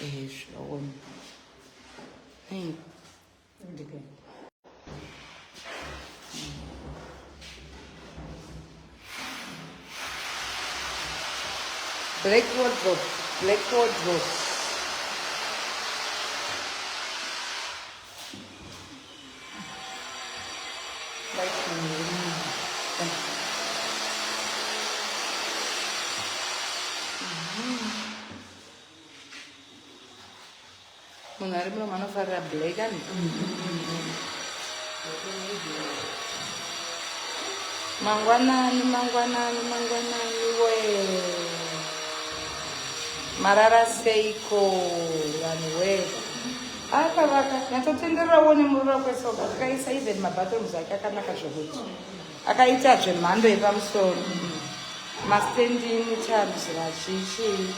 Ezvo. Hey. Ndipe. Black wardrobe, black wardrobe. Munhu ari muno anofarira black ani? Mangwanani, mangwanani, mangwanani we. Marara seiko vanhu we. Akavaka nyatsotenderera uone murura kwesoka akaisa even mabathrooms ake akanaka zvekuti akaita zvemhando yepamusoro mastanding tubs vachichii.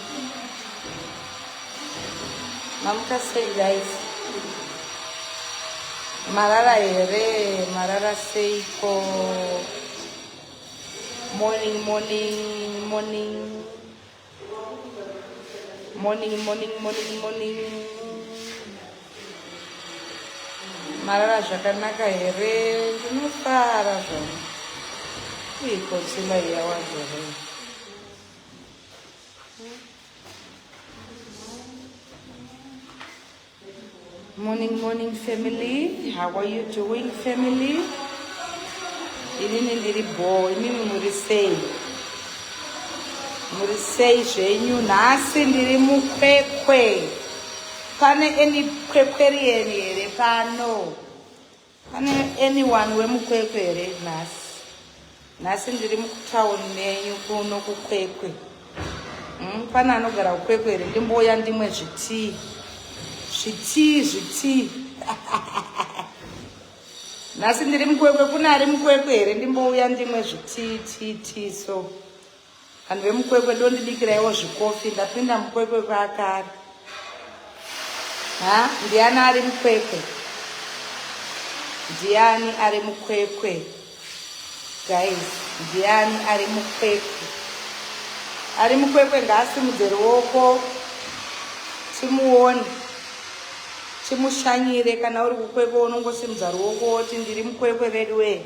Mamuka sei guys? Marara here? Marara seiko? Morning, morning, morning. Morning, morning, morning, morning. Marara zvakanaka here? Ndinofara zvangu. Uye concealer yawanza here? Morning, morning family. How are you doing family? Inini ndiri bho, imimi muri sei? Muri sei zvenyu? Nhasi ndiri mukwekwe. Pane any kwekwerieni here pano? Pane anyone wemukwekwe here nhasi? Nhasi ndiri mutown menyu kuno kukwekwe. Pane anogara kukwekwe here? Ndimbouya ndimwe zvitii. Zvitii zvitii. Nhasi ndiri mukwekwe kune ari mukwekwe here? Ndimbouya ndimwe zvitii tii tii so. Vanhu vemukwekwe dondibikiraiwo zvikofi ndapinda mukwekwe kwakare. Ha, ndiani ari mukwekwe? Ndiani ari mukwekwe? Guys, ndiani ari mukwekwe? Ari mukwekwe ngaasimudze ruoko timuone timushanyire. Kana uri kukwekwe unongosimudza ruoko woti ndiri mukwekwe vedu wee.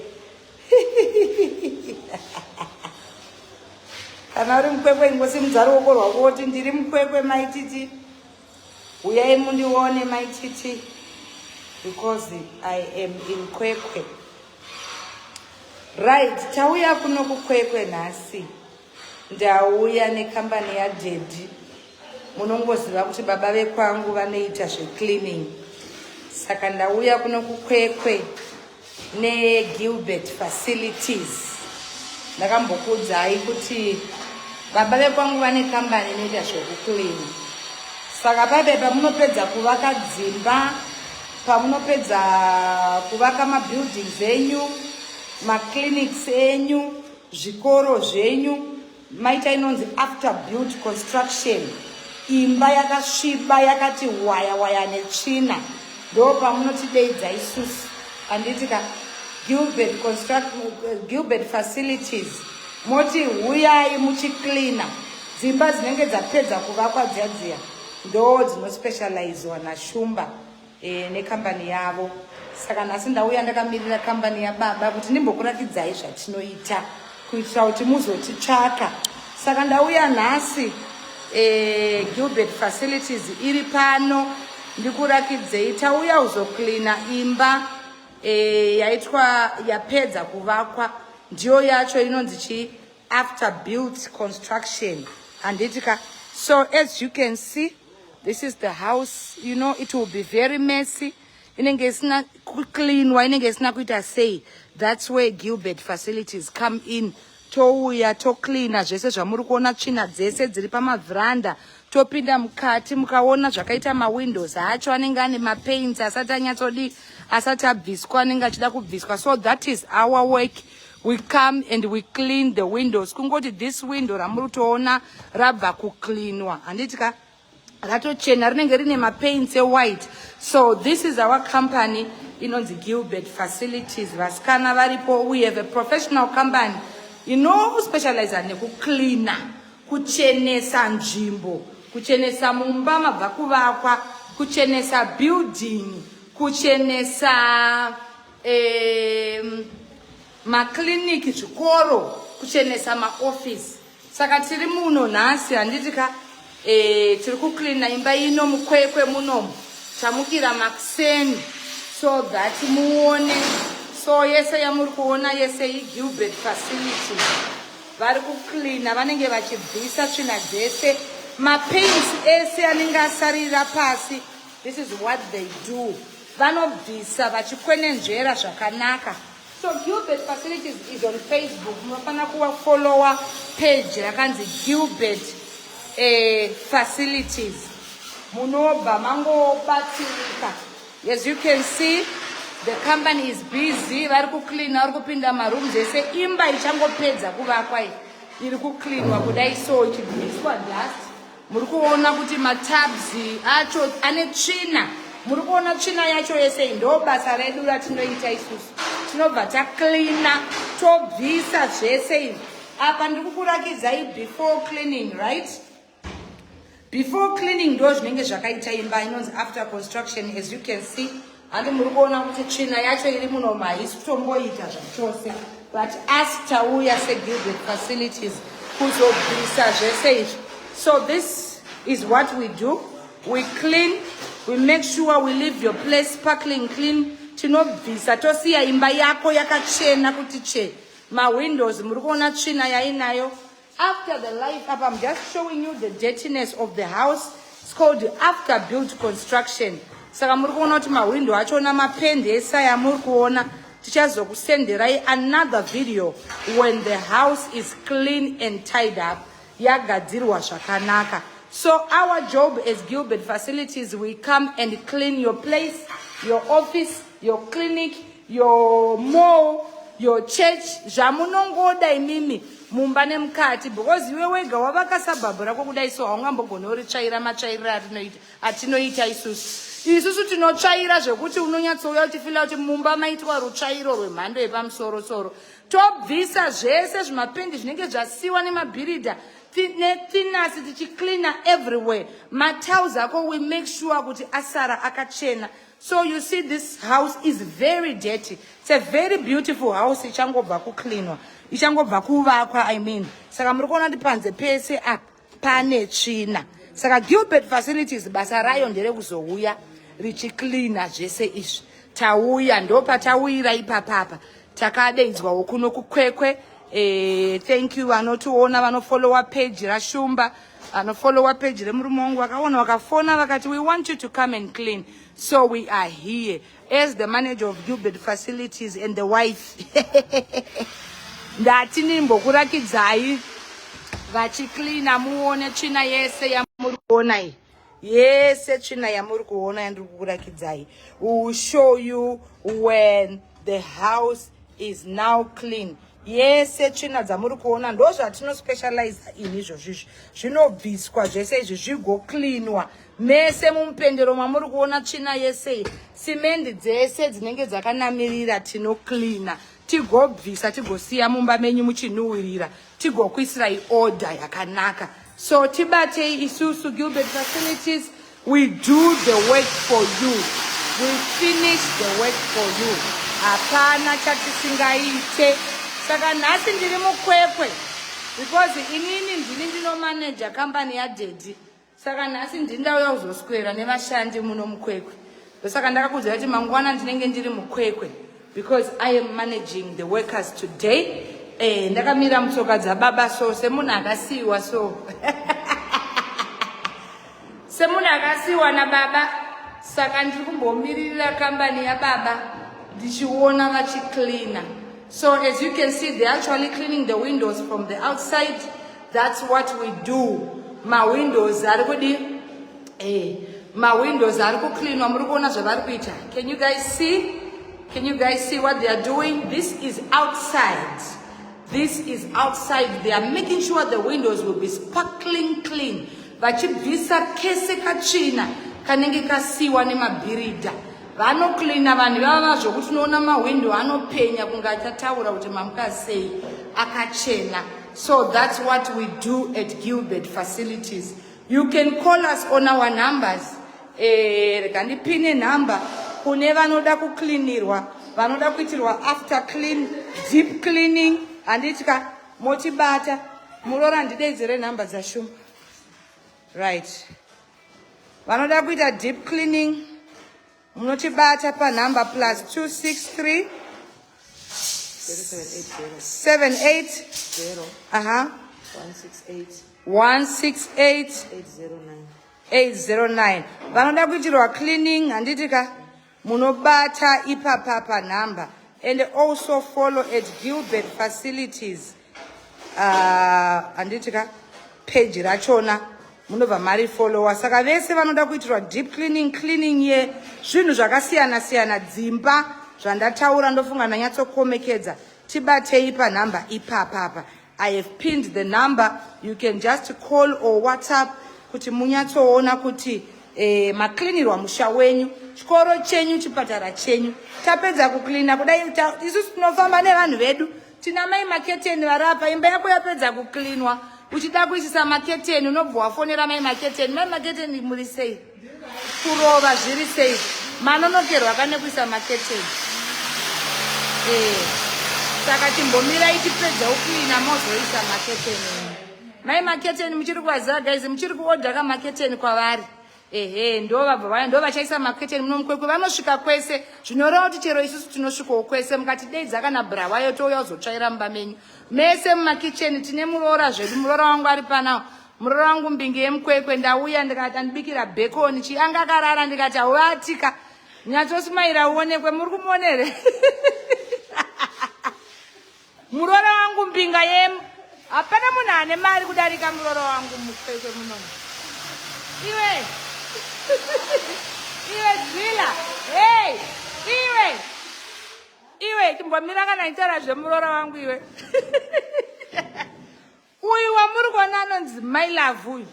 Kana uri mukwekwe ingosimudza ruoko rwako woti ndiri mukwekwe maititi. Uyai mundione maititi because I am in Kwekwe. Right, tauya kuno kuKwekwe nhasi. Ndauya nekambani yadaddy. Munongoziva kuti baba vekwangu vanoita zvecleaning. Saka ndauya kuno kuKwekwe neGilbert Facilities. Ndakambokuudzai kuti baba vekwangu vane kambani inoita zvekuclean. Saka paipe pamunopedza kuvaka dzimba, pamunopedza kuvaka mabuildings enyu, maclinics enyu, zvikoro zvenyu, maita inonzi after built construction, imba yakasviba yakati waya waya netsvina, ndo pamunotideidza isusu handiti ka Gilbert construct, Gilbert Facilities, moti huyai muchicleaner dzimba dzinenge dzapedza kuvakwa dziya dziya, ndo dzinospecializwa naShumba nekambani yavo. Saka nhasi ndauya ndakamirira kambani yababa kuti ndimbokurakidzai zvatinoita kuitira kuti muzotitsvaka. Saka ndauya nhasi Gilbert Facilities iri pano ndikurakidzei. Tauya kuzocleana imba yaitwa yapedza kuvakwa, ndiyo yacho inonzi chii? After built construction, handiti ka? So as you can see, this is the house. You know it will be very messy, inenge isina kucleanwa, inenge isina kuita sei. That's where Gilbert Facilities come in. Touya tocleana zvese zvamuri kuona, tsvina dzese dziri pamavhuranda, topinda mukati mukaona zvakaita mawindows acho anenge ane mapaints asati anyatsodi, asati abviswa, anenge achida kubviswa. So that is our work. We come and we clean the windows. Kungoti this window ramuri kutoona rabva kucleanwa, handiti ka? Ratochena, rinenge rine mapaints ewhite. So this is our company inonzi Gilbert Facilities. Vasikana varipo. We have a professional company inospecializa nekucleana, kuchenesa nzvimbo. Kuchenesa mumba mabva kuvakwa, kuchenesa building, kuchenesa makliniki, zvikoro, kuchenesa maofisi. Saka tiri muno nhasi, handiti ka? Tiri kucleana imba ino muKwekwe munomu. Tamukira makuseni so that muone. So yese yamuri kuona yese iGilbert Facility. Vari kucleana, vanenge vachibvisa tsvina dzese, mapaints ese anenge asarira pasi. This is what they do. Vanobvisa vachikwenenzvera zvakanaka. So Gilbert Facilities is on Facebook. Munofanira kufollowa page rakanzi Gilbert Facilities, munobva mangobatsirika. As you can see, the company is busy. Vari kucleana, vari kupinda marooms ese. Imba ichangopedza kuvakwa iyi iri kucleanwa kudai so, ichibviswa dust. Muri kuona kuti matabs acho ane tsvina. Muri kuona tsvina yacho yese. Ndo basa redu ratinoita isusu. Tinobva tacleana, tobvisa zvese izvi. Apa ndiri kukurakidzai before cleaning, right? Before cleaning ndo zvinenge zvakaita imba inonzi after construction. As you can see, handi muri kuona kuti tsvina yacho iri muno haisi kutomboita zvachose? But asi tauya seGilbert Facilities kuzobvisa zvese izvi. So this is what we do. We clean, we make sure we leave your place sparkling clean. Tinobvisa, tosiya imba yako yakachena kuti che. Mawindows, muri kuona tsvina yainayo after the life up? I'm just showing you the dirtiness of the house. It's called after built construction. Saka muri kuona kuti mahwindo achona, mapendi ese amuri kuona, tichazokusenderai another video when the house is clean and tied up, yagadzirwa zvakanaka. So our job as Gilbert Facilities, we come and clean your place, your office, your clinic, your mall, your church, zvamunongoda imimi mumba nemukati, because iwe wega wavaka suburb rako kudai so, haungambogoni uritsvaira matsvairiro atinoita isusu. Isusu tinotsvaira zvekuti unonyatsouya uchifeela kuti mumba maitwa rutsvairo rwemhando yepamusorosoro. Tobvisa zvese zvimapendi zvinenge zvasiwa nemabhiridha nethinasi, tichicleana everywhere. Matiles ako, we make sure kuti asara akachena. So you see, this house is very dirty. It's a very beautiful house ichangobva kucleanwa, ichangobva kuvakwa, I mean. Saka muri kuona kuti panze pese apa pane tsvina. Saka Gilbert Facilities basa rayo nderekuzouya richicleana zvese izvi. Tauya, ndo patauyira ipapapa. Takadeidzwawo kuno kuKwekwe. Thank you vanotiona, vanofollowa page raShumba, vanofollowa page remurume wangu. Vakaona, vakafona, vakati, "We want you to come and clean." So we are here as the manager of Gilbert Facilities and the wife. Ndati ndimbokurakidzai vachicleana, muone tsvina yese yamuri kuona iyi. Yese tsvina yamuri kuona yandiri kukurakidzai, we will show you when the house is now clean. Yese tsvina dzamuri kuona, ndo zvatinospecialize in izvozvizvi. Zvinobviswa zvese izvi, zvigocleanwa mese mumupendero mamuri kuona tsvina yese iyi, simendi dzese dzinenge dzakanamirira, tinocleana, tigobvisa, tigosiya mumba menyu muchinhuhwirira, tigokuisirai order yakanaka. So tibatei isusu Gilbert Facilities. We do the work for you, we finish the work for you. Hapana chatisingaite. Saka nhasi ndiri muKwekwe because inini ndini ndinomaneja kambani yadaddy. Saka nhasi ndini ndauya kuzoswera nevashandi muno muKwekwe. Ndosaka ndakakuudza kuti mangwana ndinenge ndiri muKwekwe, because I am managing the workers today. Ndakamira mutsoka dzababa, so semunhu akasiyiwa, so semunhu akasiyiwa nababa. Saka ndiri kumbomiririra kambani yababa, ndichiona vachicleana. So as you can see, they're actually cleaning the windows from the outside. That's what we do. Mawindows ari kudi, mawindows ari kucleanwa. Muri kuona zvavari kuita? Can you guys see? Can you guys see what they are doing? This is outside. This is outside. They are making sure the windows will be sparkling clean, vachibvisa kese katsvina kanenge kasiwa nemabhiridha. Vanocleana vanhu ivava zvokuti unoona mahwindo anopenya kunge achataura kuti mamuka sei, akachena. So that's what we do at Gilbert Facilities. You can call us on our numbers. Rega ndipine nhamba kune vanoda kucleanirwa, vanoda kuitirwa after clean, deep cleaning, handiti ka? Motibata. Muroora, ndideidzere nhamba dzashuma. Right, vanoda kuita deep cleaning munotibata panhamba +263 78 0 168 168 809. 809. Vanoda kuitirwa cleaning, handiti ka, munobata ipapa panhamba. And also follow @GilbertFacilities, handiti ka, peji rachona munobva marifollowa. Saka vese vanoda kuitirwa deep cleaning, cleaning yezvinhu zvakasiyana siyana, dzimba, zvandataura, ndofunga ndanyatsokomekedza. Tibatei panhamba ipapapa. I have pinned the number. You can just call or WhatsApp kuti munyatsoona kuti macleanirwa musha wenyu, chikoro chenyu, chipatara chenyu. Tapedza kucleana kudai, isusu tinofamba nevanhu vedu. Tina mai maketeni varapa. Imba yako yapedza kucleanwa, uchida kuisisa maketeni, unobva wafonera mai maketeni. Mai maketeni, muri sei? Kurova zviri sei? Manonokerwa kane kuisa maketeni. Saka chimbomirai tipedza kucleana, mozoisa maketeni. Mai maketeni muchiri kuvaziva, guys? Muchiri kuodha kamaketeni kwavari? Ehe, ndo vabva vaya, ndo vachaisa maketeni muno muKwekwe. Vanosvika kwese, zvinoreva kuti chero isusu tinosvikawo kwese. Mukatideidza kana Bulawayo, touya kuzotsvaira mumba menyu mese mumakicheni. Tine muroora zvedu, muroora wangu ari panawo, muroora wangu mbingi yemuKwekwe. Ndauya ndikati andibikira bacon, chi anga akarara, ndikati hauvatika, nyatsosimaira uonekwe. Muri kumuona here muroora wangu mbinga yemu? Hapana munhu ane mari kudarika muroora wangu muKwekwe munomu. Iwe, iwe dzila, hey, iwe, iwe, chimbomira kana ndichitaura zvemuroora wangu. Iwe, uyu wamuri kuona anonzi My Love. Uyu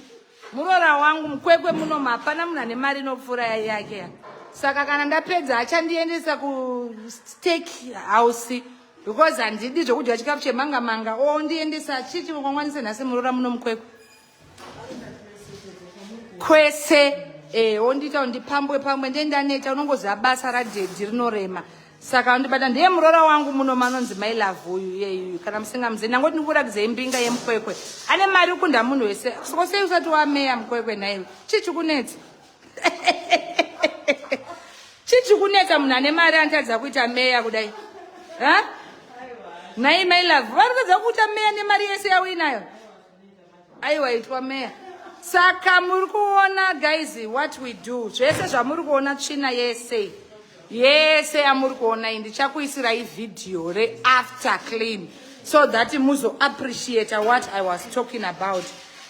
muroora wangu muKwekwe munomu. Hapana munhu ane mari inopfuura yake ya. Saka kana ndapedza achandiendesa kusteak house, because handidi zvokudya chikafu chemanga manga. Ondiendesa chichi kwangwanise nhasi muroora muno muKwekwe kwese. Ondiita kuti ndipambwe pambwe, ndendaneta. Unongoziva basa radhedhi rinorema, saka ondibata. Ndiye muroora wangu muno, manonzi My Love uyu yeyu. Kana musingamuzivi, ndangoti ndikurakidzei mbinga yemuKwekwe ane mari kunda munhu wese. Soko sei usati wameya muKwekwe naiwe? Chichi kunetsa? Chichi kunetsa? Munhu ane mari anotadza kuita meya kudai ha? Nai My Love, vari kutadza kuita meya nemari yese yauinayo? Aiwa, itwa meya. Saka muri kuona, guys, what we do, zvese zvamuri kuona, tsvina yese yese yamuri kuona iyi, ndichakuisirai vhidhiyo reafter clean so that muzoappreciate what I was talking about.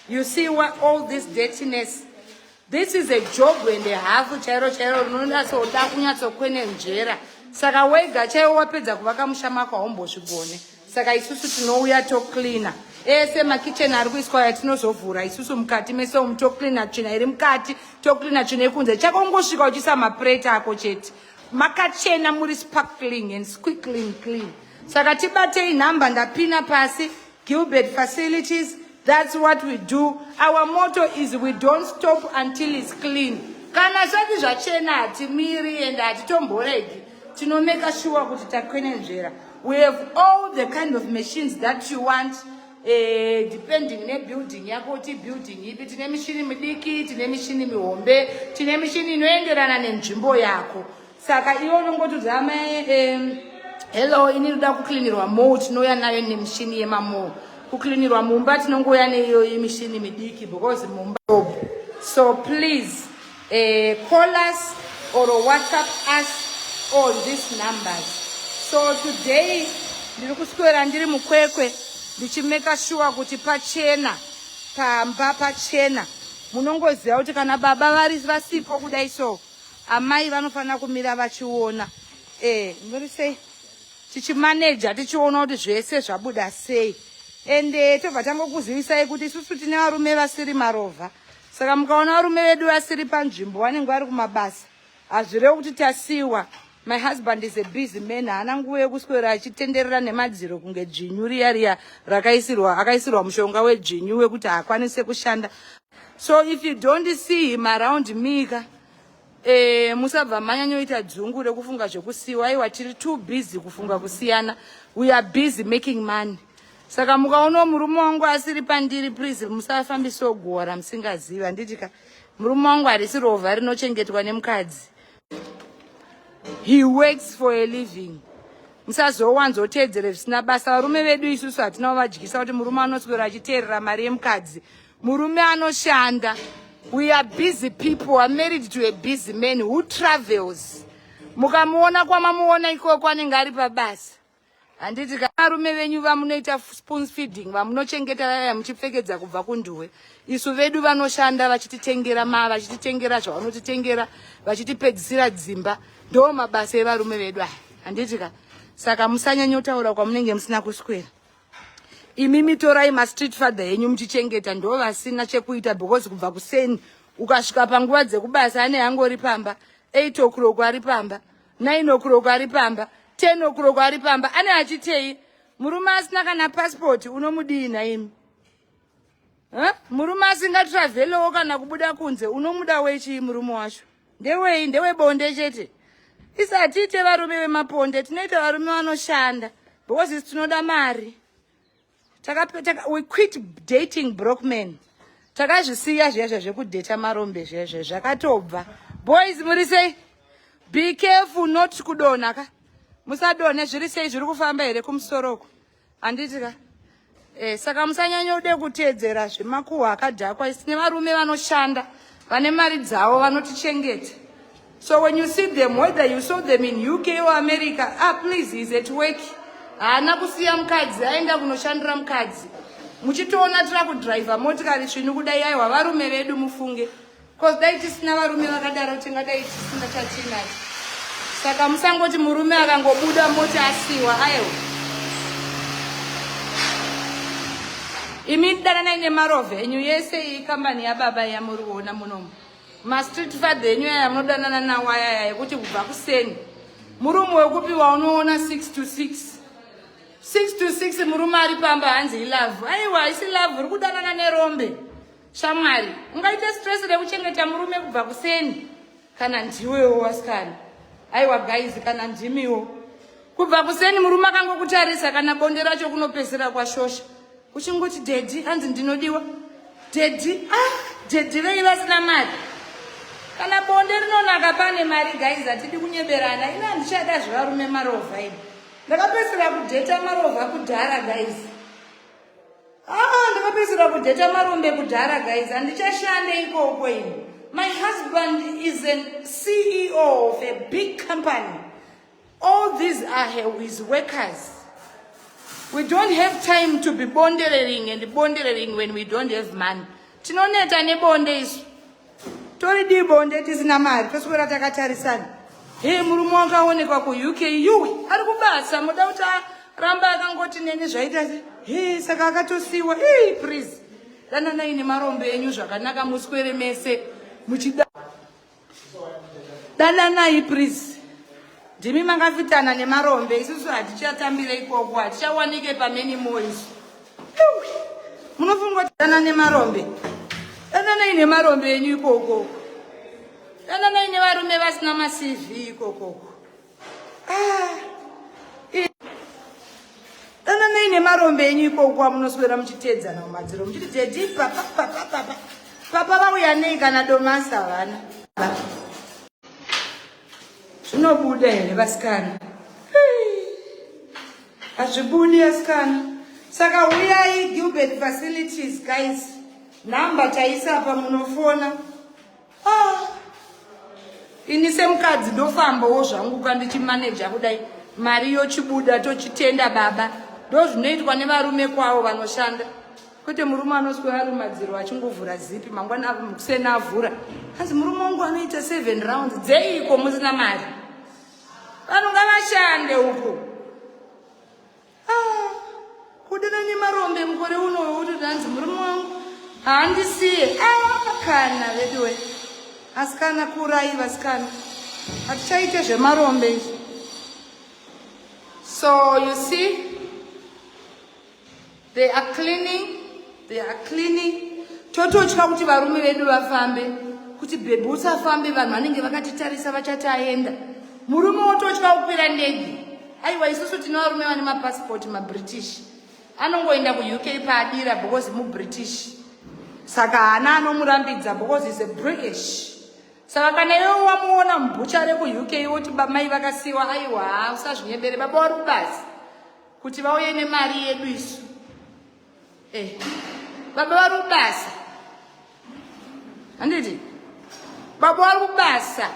You see what, all this dirtiness, this is a job and a half chairo chairo, rinonyatsoda kunyatsokwenenzvera. Saka wega chaiwo wapedza kuvaka musha mako haumbozvigone. Saka isusu tinouya tocleana ese makicheni ari kuiswa yatinozovhura isusu mukati mese umu, tocleana tsvina iri mukati, tocleana tsvina yekunze. Chakongosvika uchiisa mapureti ako chete, makachena, muri sparkling and squickling clean. Saka tibatei, nhamba ndapina pasi, Gilbert Facilities. That's what we do. Our motto is we don't stop until it's clean. Kana zvati zvachena hatimiri and hatitomboregi. Tinomeka sure kuti takwenenzvera. We have all the kind of machines that you want, depending nebuilding yako kuti building ipi. Tine mishini midiki, tine mishini mihombe, tine mishini inoenderana nenzvimbo yako. Saka iwe unongotudza amai, hello, ini ndoda kucleanirwa mall, tinouya nayo nemishini yemamall. Kucleanirwa mumba tinongouya neiyoyi mishini midiki because mumba. So please call us or WhatsApp us on these numbers. So today ndiri kuswera ndiri muKwekwe ndichimeka sure kuti pachena, pamba pachena. Munongoziva kuti kana baba vari vasipo kudai, so amai vanofanira kumira vachiona. Muri sei? Tichimaneja, tichiona kuti zvese zvabuda sei. Ende tobva tangokuzivisai kuti isusu tine varume vasiri marovha. Saka mukaona varume vedu vasiri panzvimbo, vanenge vari kumabasa, hazvirevi kuti tasiyiwa. My husband is a busy man, haana nguva yekuswera achitenderera nemadziro kunge dzvinyu riya riya rakaisirwa, akaisirwa mushonga wedzvinyu wekuti haakwanise kushanda. So if you don't see him around me ka, musabva manyanyoita dzungu rekufunga zvekusiyiwa. Aiwa, tiri too busy kufunga kusiyana. We are busy making money. Saka mukaona murume wangu asiri pandiri, please musafambisewo guhwa ramusingazivi, handiti ka? Murume wangu harisi rovha rinochengetwa nemukadzi. He works for a living. Musazowanzoteedzere zvisina basa. Varume vedu isusu hatina kuvadyisa kuti murume anoswera achiteerera mari yemukadzi. Murume anoshanda. We are busy people. Are married to a busy man who travels. Mukamuona kwamamuona ikoko, anenge ari pabasa, handiti? Varume venyu vamunoita spoon feeding, vamunochengeta vaya muchipfekedza kubva kunduwe, isu vedu vanoshanda vachititengera ma vachititengera zvavanotitengera, vachitipedzisira dzimba. Ndo mabasa evarume vedu aya, handiti ka? Saka musanyanyotaura kwamunenge musina kuswera. Imimi torai mastreet father enyu muchichengeta, ndo vasina chekuita, because kubva kuseni ukasvika panguva dzekubasa ane angori pamba. 8 o'clock ari pamba, 9 o'clock ari pamba, 10 o'clock ari pamba. Ane achitei? Murume asina kana passport unomudii naimi? Murume asingatravelewo kana kubuda kunze unomuda wechii? Murume wacho ndewei? Ndewebonde chete. Isi hatiite varume vemaponde, tinoita varume vanoshanda because isi tinoda mari. We quit dating broke men. Takazvisiya zviya zva zvekudheta marombe, zvezve zvakatobva. Boys, muri sei? Be careful not kudonha ka, musadonhe. Zviri sei? Zviri kufamba here kumusoroko, handiti ka? Saka musanyanyode kuteedzera zvemakuhwa akadhakwa. Isi nevarume vanoshanda vane mari dzavo vanotichengeta. So when you see them, whether you saw them in UK or America, ah, please, is at work. Haana kusiya mukadzi aenda kunoshandira mukadzi. Muchitoona tira kudhiraivha motikari svinu kudai, aiwa, varume vedu mufunge, 'cause dai tisina varume vakadaro tingadai tisina chatinacho. Saka musangoti murume akangobuda moti asiwa. Aiwa, imi dananai nemarovha enyu yese. Iyi kambani yababa yamuri kuona munomu, mastreet father enyu aya munodanana nawo ayaya ekuti kubva kuseni, murume wekupiwa unoona 6 to 6, 6 to 6 murume ari pamba, hanzi ilove. Aiwa, haisi love, uri kudanana nerombe, shamwari. Ungaite stress rekuchengeta murume kubva kuseni kana ndiwewo wasikana? Aiwa guys, kana ndimiwo, kubva kuseni murume akangokutarisa, kana bonde racho kunopedzisira kwashosha, uchingoti daddy, hanzi ndinodiwa daddy. Ah, daddy vei vasina mari? Kana bonde rinonaka pane mari, guys, hatidi kunyeberana. Ino handichada zvevarume marovha ini. Ndakapedzisira kudheta marovha kudhara, guys. Ah, ndakapedzisira kudheta marombe kudhara, guys. Handichashande ikoko ini. My husband is an CEO of a big company. All these are his workers. We don't have time to be bonderering and bonderering when we don't have money. Tinoneta nebonde isu. Toridii bonde tisina mari? Toswera takatarisana, he, murume wakaonekwa kuUK, yuwe ari kubasa, muda kuti aramba akangoti neni zvaita se he, saka akatosiyiwa. Ii, please, dananai nemarombe enyu zvakanaka, muswere mese muchida. Dananai please, ndimi mangafitana nemarombe. Isusu hatichatambire ikoko, hatichawanike pamany more isu. Munofunga kuti dana nemarombe? Dananai nemarombe enyu ikoko, dananai nevarume vasina maCV ikokoko. Ah, dananai nemarombe enyu ikoko amunoswera muchiteedzana mumadziro muchiti daddy, papa, papa, papa, papa vauya nei kana domasi havana? Zvinobuda here, vasikana? Hazvibudi, asikana. Saka uyai Gilbert Facilities, guys. Nhamba taisa pa, munofona. Ah. Ini semukadzi ndofambawo zvangu kandichimaneja kudai, mari yochibuda, tochitenda baba. Ndo zvinoitwa nevarume kwavo vanoshanda, kwete murume anoswera ari mumadziro achingovhura zipi mangwana kuseni avhura, hanzi murume wangu anoita seven rounds. Dzeiko musina mari? Vanhu ngavashande uko. Ah, kudana nemarombe mukore uno wekuti hanzi murume wangu haandisiye. Ah, kana veduwe, asikana, kurai vasikana, hatichaite zvemarombe izvi. So you see, they are cleaning, they are cleaning. Tototya kuti varume vedu vafambe, kuti baby usafambe, vanhu vanenge vakatitarisa vachati aenda. Murume wototya kukwira ndege. Aiwa, isusu tine varume vane mapasipoti maBritish, anongoenda kuUK paadira because muBritish, saka haana anomurambidza because is a British. Saka kana iwe wamuona mubhucha rekuUK woti mai vakasiwa, aiwa, usazvinyebere. Baba vari kubasa kuti vauye nemari yedu isu. Baba vari kubasa, handiti? Baba vari kubasa.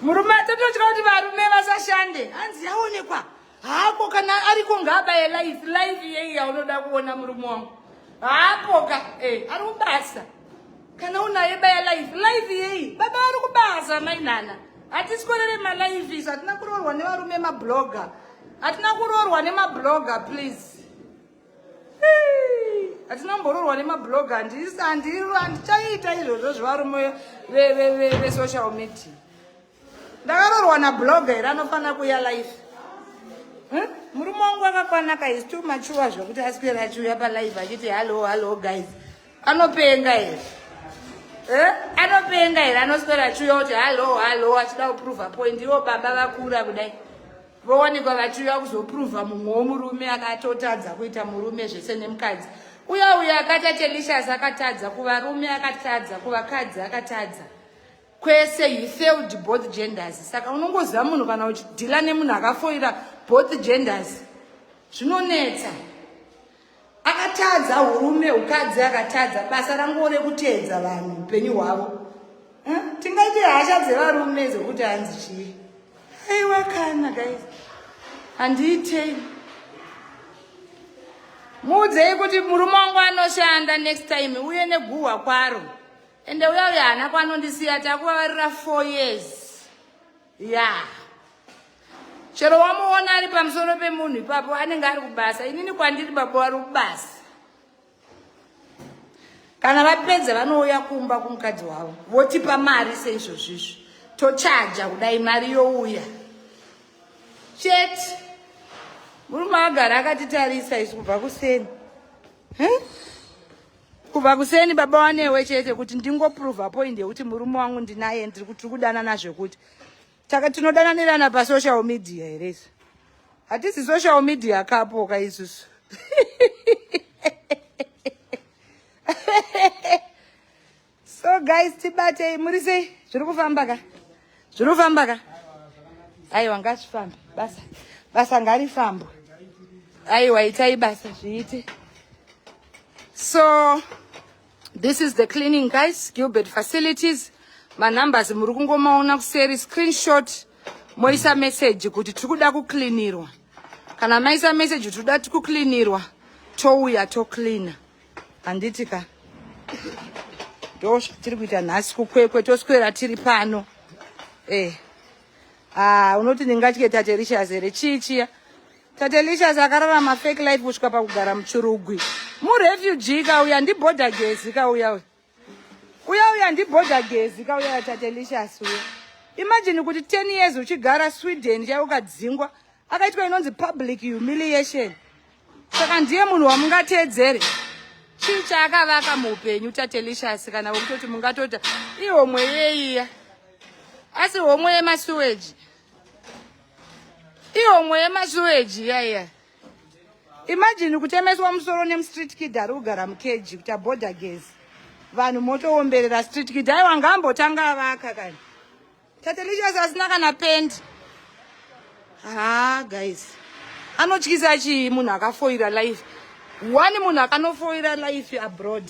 Murume, tototya kuti varume vasashande, hanzi yaonekwa hako. Kana ariko ngaabaye live. Live yei yaunoda kuona murume wangu? Haapoka, ari kubasa. Kana unaye, baya live. Live yei? Baba vari kubasa, mainhana. Hatiskorere malive isu. Hatina kuroorwa nevarume mablogger, hatina kuroorwa nemablogger, please. Hatina kumboroorwa nemablogger. Handichaita izvozvo zvevarume vesocial media. Ndakaroorwa nablogger here anofanira kuuya live? Murume wangu akakwanaka, is too mature zvekuti aswera achiuya palive achiti, "Hallo, hallo guys." Anopenga here? Anopenga here? Anoswera achiuya kuti, "Hallo, hallo," achida kuprova point. Ivo baba vakura kudai, vowanikwa vachiuya kuzoprova mumwe womurume akatotadza kuita murume zvese nemukadzi. Uya uya akatatelicious, akatadza kuvarume, akatadza kuvakadzi, akatadza kwese. He failed both genders. Saka unongoziva munhu, kana uchideala nemunhu akafoira both genders, zvinonetsa. Akatadza urume, ukadzi akatadza. Basa rangu rekuteedza vanhu upenyu hwavo. Tingaite hasha dzevarume dzekuti hanzi chii? Aiwa kana guys, handiitei. Muudzei kuti murume wangu anoshanda. Next time uye neguhwa kwaro. Ende uya uya haana kwanondisiya. Takuvavarira 4 years ya yeah. Chero wamuona ari pamusoro pemunhu ipapo, anenge ari kubasa. Inini kwandiri baba vari kubasa. Kana vapedza, vanouya kumba kumukadzi wavo, votipa mari seizvozvizvo. Tochaja kudai, mari youya chete. Murume agara akatitarisa isu kubva kuseni. Kubva kuseni baba wanewe chete kuti ndingoprova point yekuti murume wangu ndinaye, ndiri tiri kudanana. Zvekuti taka tinodananirana pasocial media here isu? Hatisi social media kapoka isusu. So guys, tibatei. Muri sei? Zviri kufamba ka? Zviri kufamba ka? Aiwa, ngazvifambe. Basa, basa ngarifambwe. Aiwa, itai basa, zviite. So this is the cleaning guys, Gilbert Facilities. Manumbers muri kungomaona kuseri. Screenshot, moisa message kuti tiri kuda kucleanirwa. Kana maisa message tiri kuda kucleanirwa, touya tocleana, handiti ka? Ndo zvatiri kuita nhasi kuKwekwe. Toswera tiri pano. Ah, unoti ndingatye Tatelicious here? Chii chiya? Tatelicious akararama fake life kusvika pakugara muchirugwi, murefugee. Kauya ndibhodha gezi, kauya uya, uya uya ndibhodha gezi, kauya Tatelicious uya. Imagine kuti 10 years uchigara Sweden chai, ukadzingwa, akaitwa inonzi public humiliation. Saka ndiye munhu wamungateedzere? Chii chaakavaka muupenyu Tatelicious? Kana wekutoti mungatota ihomwe yeiya, asi homwe yemasuweji, ihomwe yemasuweji iyaiya. Imagine kutemeswa musoro nemustreet kid ari kugara mukeji kuti abhodha gezi. Vanhu motoomberera street kid. Aiwa, ngaambotanga avaka kani. Tatelicious asina kana pendi. Ha guys, anotyisa chii munhu akafoira life one? Munhu akanofoira life abroad,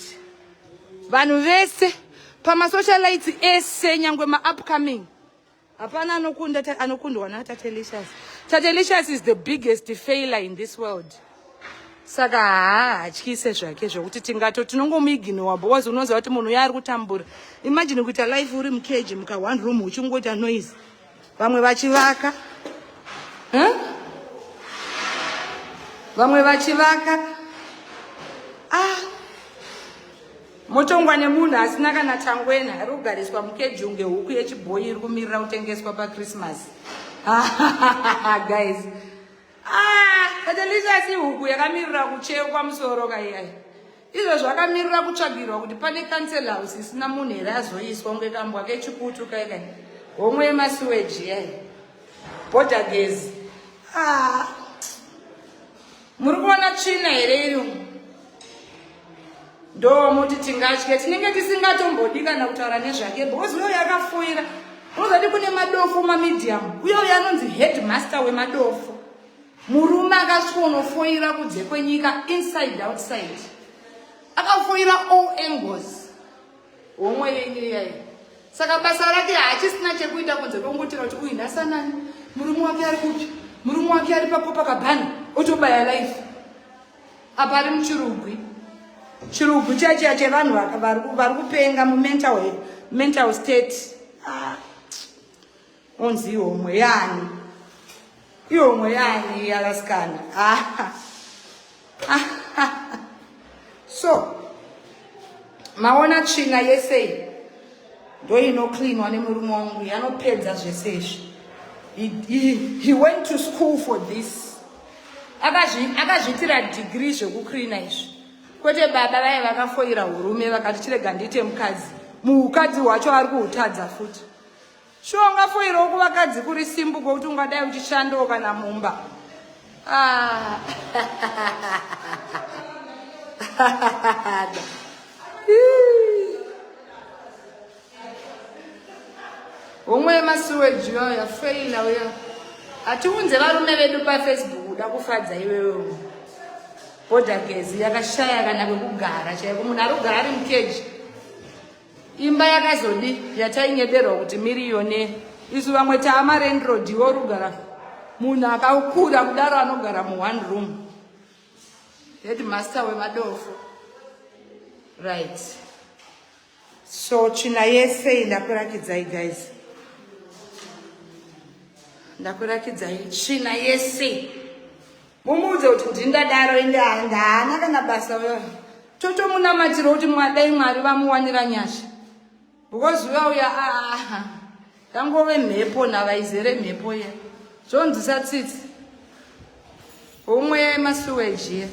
vanhu vese pamasocialites ese, nyangwe maupcoming, hapana anokunda, anokundwa naTatelicious. Tatelicious is the biggest failure in this world. Saka haa, hatyise zvake zvokuti tingato tinongomuignora because unoziva kuti munhu uyo ari kutambura. Imagine kuita life uri mukeji, muka one room, uchingoita noise, vamwe vachivaka. Huh? Vamwe vachivaka. Ah, Motongwa nemunhu asina kana tangwena, ari kugariswa mukeji unge huku yechibhoyi iri kumirira kutengeswa paChristmas. Guys. Ah, Tatelicious ihuku yakamirira kuchekwa musoro kaiyai. Izvo zvakamirira kutsvagirwa kuti pane council house isina munhu here azoiswa kunge kambwa kechikutu kai kai. Homwe yemasuweji yai. Border gezi. Ah. Muri kuona tsvina here iri umu? Ndomuti tingatye tinenge tisingatombodi kana kutaura nezvake because uyo yakafoira. Unozati kune madofo mamedium. Uyo uyo anonzi headmaster wemadofo. Murume akaswonofoira kunze kwenyika inside outside. Akafoira all angles. Homwe yenyu iyayi. Saka basa rake haachisina chekuita kunze kwekungotira kuti uyu nhasi anani, murume wake ari kupi, murume wake ari paCopacabana, otobaya life. Apa ari muchirugwi. Chirugwi chiya chiya chevanhu vari kupenga mumental mental state. Ah. Onzi ihomwe yani. Ihomwe yani yavasikana. Ah. So, maona tsvina yese iyi ndoinocleanwa nemurume wangu, yanopedza zvese izvi. He went to school for this. Akazviitira degree zvekucleana izvi. Kwete baba vaye vakafoira hurume vakati chirega ndiite mukadzi. Muukadzi hwacho ari kuhutadza futi. Shuwa ungafoirawo kuvakadzi kuri simbu kwekuti ungadai uchishandawo kana mumba. Ah. Homwe yemasuweji iyoyo yafaila uya. Hatiunze varume vedu paFacebook uda kufadza iwewe. Border gezi yakashaya kana kwekugara chaiko munhu ari kugara ari mukeji. Imba yakazodi yatainyeberwa kuti miriyone isu vamwe taama landlord iwe uri kugara munhu akakura kudaro anogara mu one room. Headmaster wemadofo. Right. So tsvina yese ndakurakidzai guys. Ndakurakidzai tsvina yese. Mumuudze kuti ndindadaro ende ndaana kana basa uyo. Totomunamatira kuti mwadai Mwari vamuwanira nyasha. Because uya uya ah yangove mhepo navaizere mhepo iya. Zvonzwisa tsitsi. Homwe yemasuweji iya.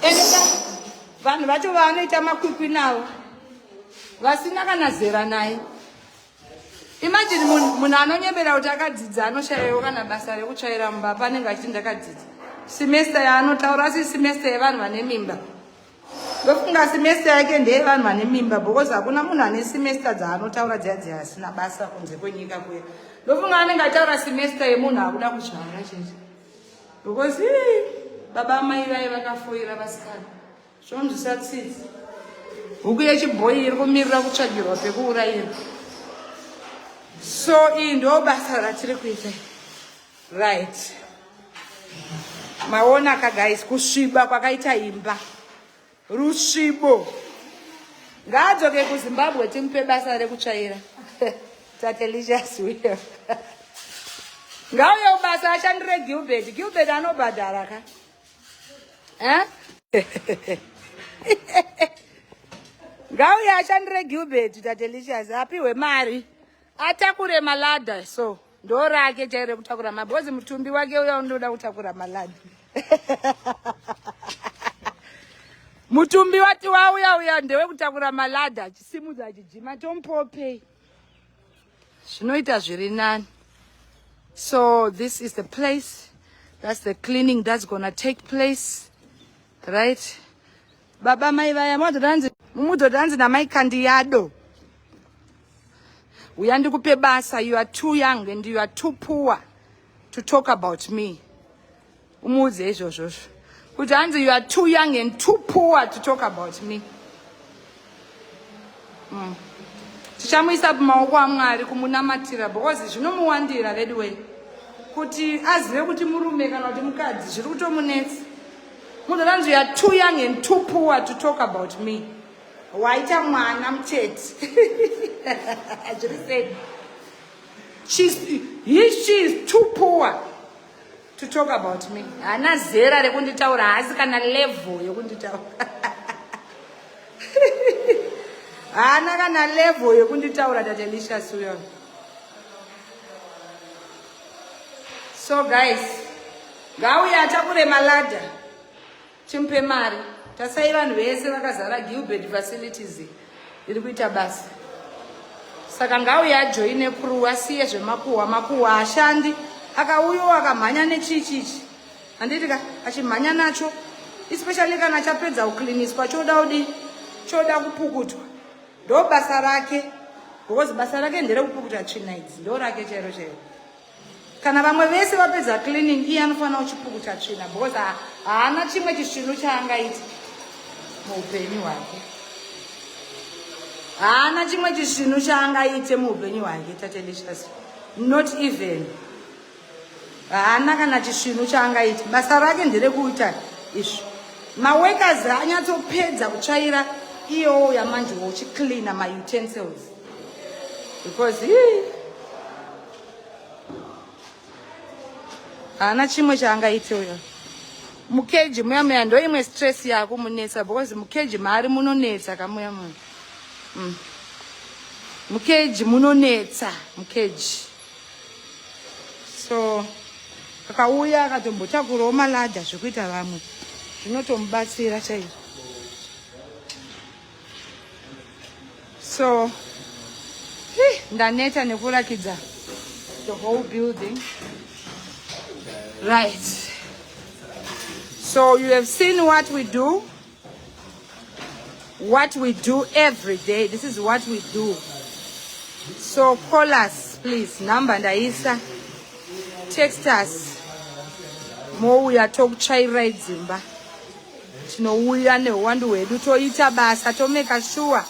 Ende vanhu vacho vaanoita makwikwi navo vasina kana zera naye. Imagine munhu anonyebera kuti akadzidza anoshayawo kana basa rekutsvaira mumba panenge achiti ndakadzidza. Semester yaanotaura asi semester yevanhu vane mimba. Ndofunga semester yake ndeyevanhu vane mimba because hakuna munhu ane semester dzaanotaura dziya dziya asina basa kunze kwenyika kuya. Ndofunga anenge ataura semester yemunhu akuda kuzvara chete. Because baba mai vaye vakafoira vasikana. Zvonzwisa tsitsi. Huku yechibhoyi iri kumirira kutsvagirwa pekuurayira. So iyi ndo basa ratiri kuita. Right. Maona ka guys kusviba kwakaita imba. Rusvibo. Ngaadzoke kuZimbabwe timupe basa rekutsvaira. Tatelicious uyo. Ngauye kubasa ashandire Gilbert. Gilbert anobhadhara ka. Eh? Ngauye ashandire Gilbert Tatelicious apiwe mari atakure malada so ndo rake chairo rekutakura mabhozi mutumbi wake uya unoda kutakura malada mutumbi wati wauya uya ndewekutakura malada achisimudza achijima tomupopei zvinoita zviri nani. So this is the place, that's the cleaning that's gonna take place, right? Baba mai vaya mumudzoti namai Kandiyado, uya ndikupe basa, you are too young and you are too poor to talk about me. Umuudze izvozvozvo kuti hanzi you are too young and too poor to talk about me. Tichamuisa mumaoko aMwari kumunamatira because zvinomuwandira veduwe kuti azive kuti murume kana kuti mukadzi zviri kutomunetsa. Munhu anzi you are too young and too poor to talk about me. Waita mwana mutete. Zviri sei? She is too poor to talk about me. Haana zera rekunditaura, haasi kana level yekunditaura. Haana kana level yekunditaura Tatelicious uyo. So guys, ngauye atakure maladder, timupe mari. Tasai vanhu vese vakazara. Gilbert Facilities iri kuita basa, saka ngauye ajoine crew, asiye zvemakuhwa. Makuhwa ashandi. Akauyawo akamhanya nechichichi, handiti ka? Achimhanya nacho, especially kana chapedza kucleaniswa, choda kudi, choda kupukutwa. Ndo basa rake, because basa rake nderekupukuta tsvina idzi. Ndo rake chairo chairo. Kana vamwe vese vapedza cleaning, iye anofanira kuchipukuta tsvina, because haana chimwe chisvinu chaangaita muupenyu hwake. Haana chimwe chisvinu chaangaite muupenyu hwake Tatelicious, not even. Haana kana chisvinu chaangaite. Basa rake nderekuita izvi. Maworkers anyatsopedza kutsvaira, iyowo yamanje uchicleana mautensils, because hii, haana chimwe chaangaite uyo. Mukeji muya muya ndo imwe stress yakumunetsa, because mukeji maari munonetsa kamuya muya. Mukeji munonetsa mukeji. So akauya akatombotakurawo maladder zvekuita vamwe, zvinotomubatsira chaizvo. So ndaneta nekurakidza the whole building, right? So you have seen what we do, what we do every day. This is what we do. So call us, please. Number ndaisa. Text us, mouya tokutsvairai dzimba. Tinouya neuwandu hwedu, toita basa, tomake sure.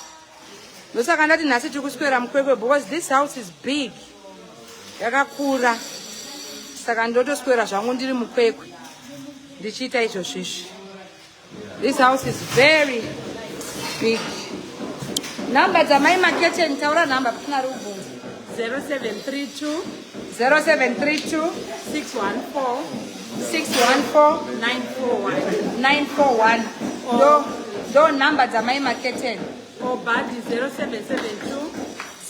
Ndosaka ndati nhasi tiri kuswera muKwekwe, because this house is big, yakakura. Saka ndotoswera zvangu ndiri muKwekwe ndichiita izvozvizvi. This house is very big. Nhamba dzamai Maketeni, taura nhamba pasina rubvunzo. 0732 0732 614 614 941. 941. Ndo nhamba dzamai Maketeni. Or Badi, 0772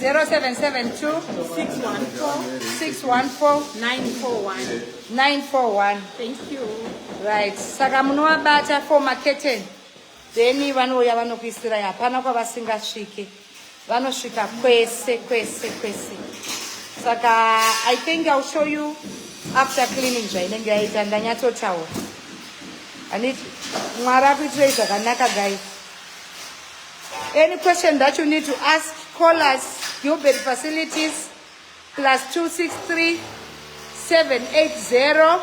0772 614 614 941. 941. Thank you. Right, saka munovabata for maketeni, then vanouya vanokuisirai. Hapana kwavasingasvike, vanosvika kwese kwese kwese. Saka I think I'll show you after cleaning zvainenge yaita. Ndanyatsotaura, handiti? Mwari akuitirei zvakanaka, guys. Any question that you need to ask, call us. Gilbert Facilities, +263 780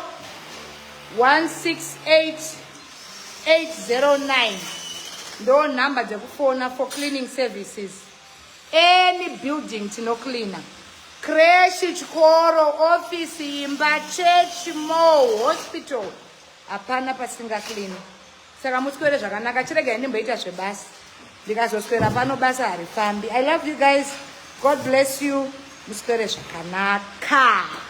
168 809. Ndo nhamba dzekufona for cleaning services. Any building tinocleana, creche, chikoro, ofisi, imba, church, mall, hospital, hapana pasingacleani. Saka muswere zvakanaka. Chiregai ndimboita zvebasa. Ndikazoswera pano basa harifambi. I love you guys. God bless you. Muswere zvakanaka.